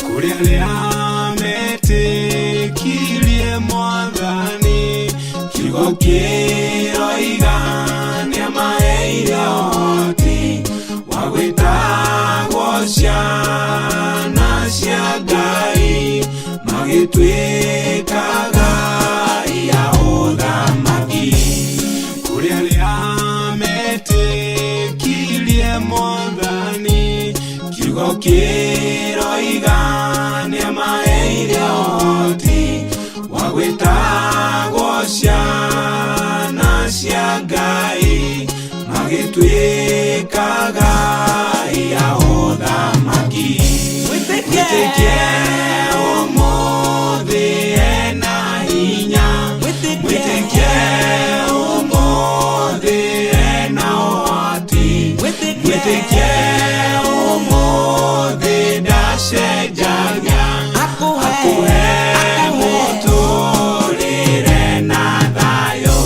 Kũrĩ arĩa metĩkirie Mwathani, kiugo kĩroiga nĩamaheire ũhoti wa gwĩtagwo ciana cia Ngai, magĩtuĩkaga ia ũthamaki. Kũrĩ arĩa metĩkirie Mwathani, kiugo kĩroiga nĩamaheire ũhoti wa gwĩtagwo ciana cia Ngai, magĩtuĩkaga ia ũthamaki. Mwĩtĩkie ũmũthĩ ena hinya, mwĩtĩkie ũmũthĩ ena ũhoti, mwĩtĩkie ũmũthĩ ndacenjagia, akũhe mũtũrĩre na thayũ.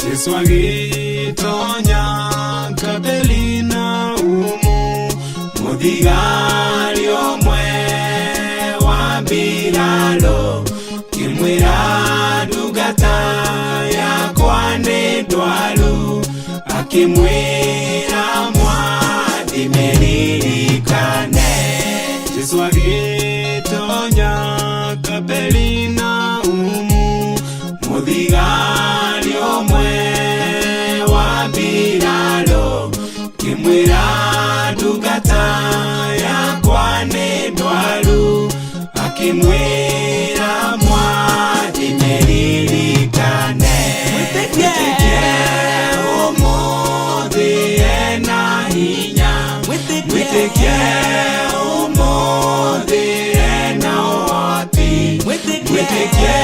Yesu agĩtonya Kaperinaumu, mũthigari ũmwe wa mbirarũ kĩmwĩra ndungata yakwa nĩ ndwaru, akĩmwĩra Mwathi mĩririkane. Jesu agĩtonya Kaperinaumu, mũthigari ũmwe wa mbirarũ kĩmwĩra ndungata yakwa nĩ ndwaru, akĩmwĩra Mwathi mĩririkane. Mwĩtĩkie ũmũthĩ ena hinya, mwĩtĩkie ũmũthĩ ena ũhoti, mwĩtĩkie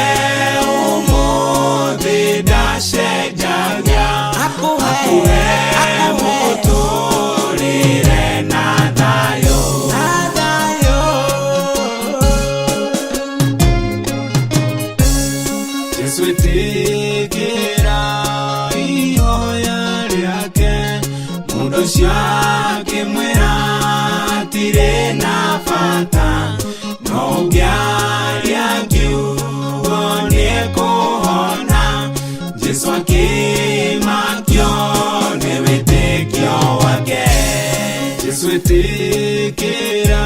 ũmũthĩ ndacenjagia, akũhe mũtũrĩre na thayũ. Jesu ĩtĩkĩra ihoya rĩake, mũndũ ũcio akĩmwĩra hatirĩ na bata, no ũngĩaria kiugo nĩekũhona. Jesu akĩmakio nĩ wĩtĩkio wake. Jesu ĩtĩkĩra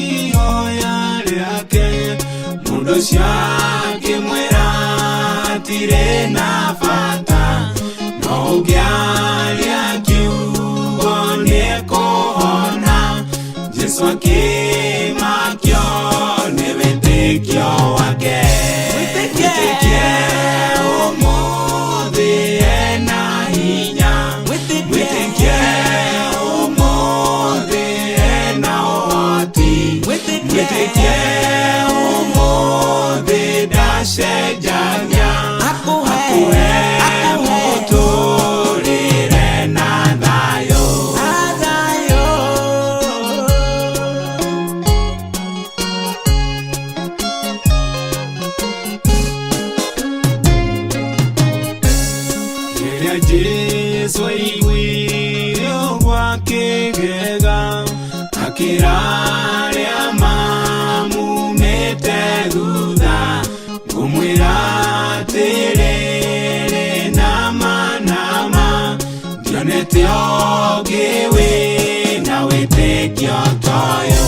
ihoya rĩake, mũndũ ũcio akĩmwĩra hatirĩ na bata, no ũngĩaria kiugo nĩekũhona. Jesu akĩmakio nĩ wĩtĩkio wake. Mwĩtĩkie ũmũthĩ ena hinya, mwĩtĩkie ũmũthĩ ena ũhoti, mwĩtĩkie ũmũthĩ ndacenjagia, akũhe mũtũrĩre na thayũ. Rĩrĩa Jesũ aiguire ũguo akĩgega, akĩra arĩa mamumĩte thutha, ngũmwĩra atĩrĩrĩ nama nama, ndionete ũngĩ wĩna wĩtĩkio ta ũyũ.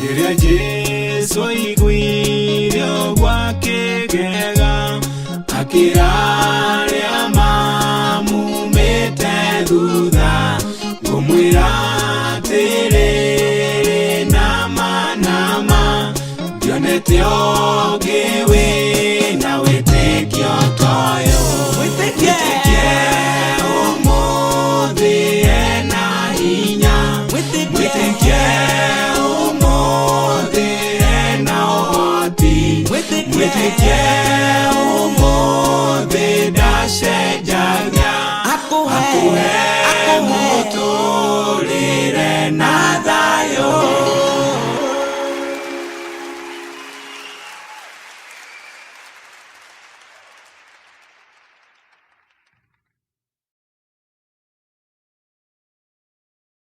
Rĩrĩa Jesũ aiguire ũguo akĩgega, akĩra arĩa mamumĩte thutha, ngũmwĩra atĩrĩrĩ nama nama, ndionete ũngĩ wĩna wĩtĩkio ta ũyũ. Mwĩtĩkie ũmũthĩ ena hinya, mwĩtĩkie ũmũthĩ ena ũhoti. Mwĩtĩkie.